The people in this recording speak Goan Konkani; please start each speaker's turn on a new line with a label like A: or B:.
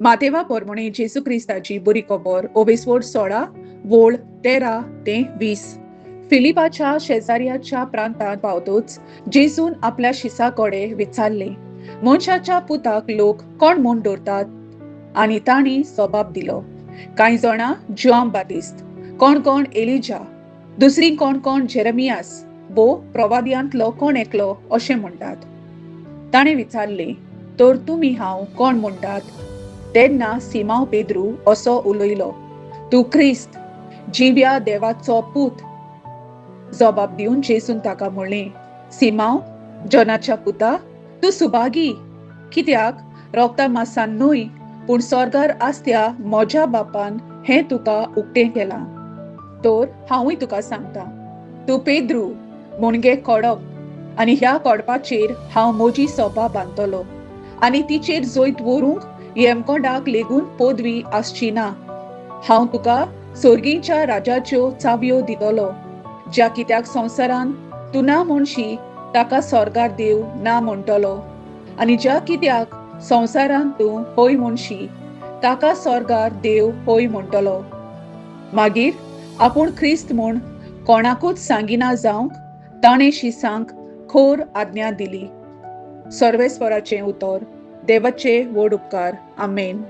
A: मातेवा पोरमोणे जेजू क्रिस्ताची बरी खबर ओवेसवड 16 वोळ 13 ते 20. फिलिपाच्या शेजाऱ्याच्या प्रांतांत पावतूच जेजून आपल्या शिसा कडेन विचारलें, मनशाच्या पुताक लोक कोण म्हूण दवरतात? आनी तांणी जबाब दिलो, कांय जाणां जुआंव बातिस्त, कोण कोण एलिजा, दुसरी कोण कोण जेरमियास वो प्रवाद्यांतलो कोण एकलो अशें म्हणटात. ताणें विचारलें, तर तुमी हांव कोण म्हणटात? तेन्ना सिमांव पेद्रू असो उलयलो, तूं क्रिस्त, जिव्या देवाचो पूत. जबाब दिवन जेजून ताका म्हणलें, सिमांव, जॉनाच्या पुता, तूं सुभागी, कित्याक रोगता मासान न्हय पूण स्वर्गार आसत्या म्हज्या बापान हें तुका उक्तें केलां. तर हांवूय तुका सांगता, तूं पेद्रू मुणगे कोडप, आनी ह्या कोडपाचेर हांव म्हजी सोबा बांदतलो आनी तिचेर जैत व्हरूंक येमकोंडाक लेगून पदवी आसची ना. हांव तुका सोर्गीच्या राजाच्यो चावयो दितलो. ज्या कित्याक संवसारान तूं ना म्हणशी ताका स्वर्गार देव ना म्हणटलो, आनी ज्या कित्याक संवसारान तूं हय म्हणशी ताका स्वर्गार देव हय म्हणटलो. मागीर आपूण ख्रिस्त म्हूण कोणाकूच सांगिना जावंक ताणें शिसांक खोर आज्ञा दिली. सर्वेस्वराचें उतर. देवाचे व्हड उपकार. आमेन.